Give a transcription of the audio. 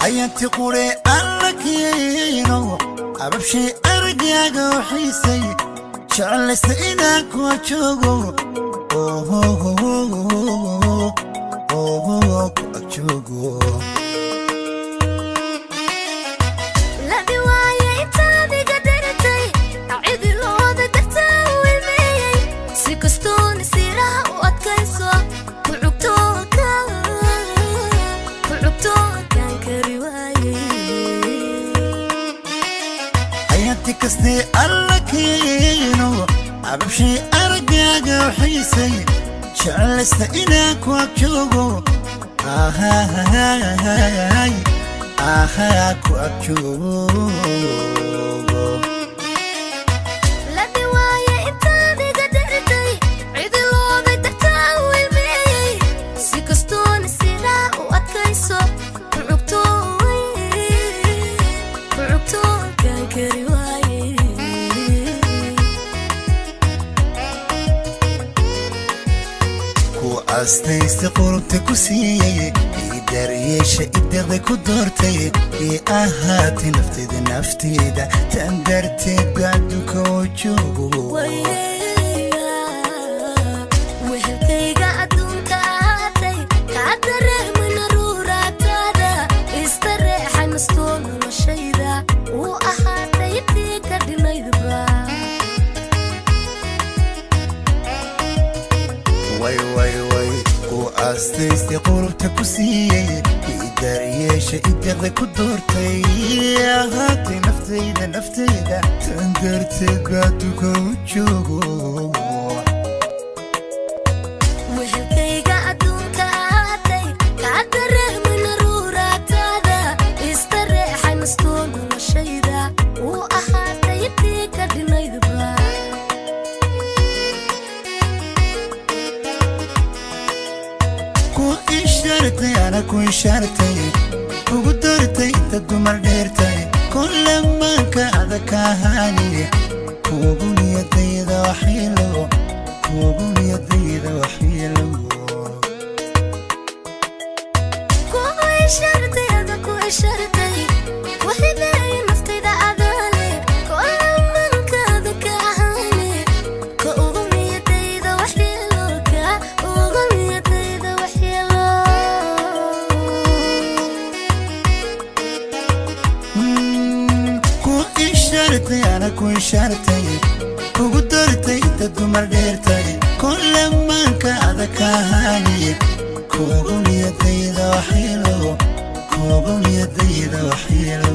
Ayanti qure alla keeno, ababshay aragaaga u xiisay, jeclaysta inaan ku joogo, ku ag joogo. Labi waaye intaad iga dharatay, cidilooda dartaa u ilmeeyey. Si kastoon siraha u adkayso, ku cugtookaan kari waayey. Ayanti kastee alla keeno, ababshay aragaaga u xiisay, jeclaysta inaan ku ag joogo, ku ag joogo. Labi waaye intaad iga dharatay, cidilooday dartaa u ilmeeyey. Si kastoon siraha u adkayso, ku cugtookaan kari waayey. Ku astaysta qurubta ku siiyey, ii daryeesha ideeqda ku doortay, ii ahaatay nafteyda, nafteyda tan darteed bacduka oo joogo. Wehelkayga adduunka ahaatay, kaa dareemay naruuraagtaada, istareexay nastoo noloshayda uu ahaatay intii ka dhinaydba. Way way way, ku astaystay qurubta ku siiyey, ii daryeesha ideeqda ku doortay, ii ahaatay nafteyda, nafteyda tan darteed bacduka oo joogo. Wehelkayga adduunka ahaatay, kaa dareemay naruuraagtaada, istareexay nastoo noloshayda uu ahaatay intii ka dhinaydba. Ku ishaartay ana ku ishaartay, kugu doortay inta dumar dheertay, kullamaanka adag ka ahaaniye, kuugu niyadayda waxyeelo, kuugu niyadayda waxyeelo. Ku ishaartay ada ku ishaartay, ku hibeeyay naftayda adale, kulamankaada ka ahane, ka ugu niyadayda waxyeelo, ka ugu niyadayda waxyeelo. Ku ishaartay ana ku ishaartay, kugu doortay inta dumar dheertay, kullamaanka adag ka ahaaniye, kuugu niyadayda waxyeelo, kuugu niyadayda waxyeelo.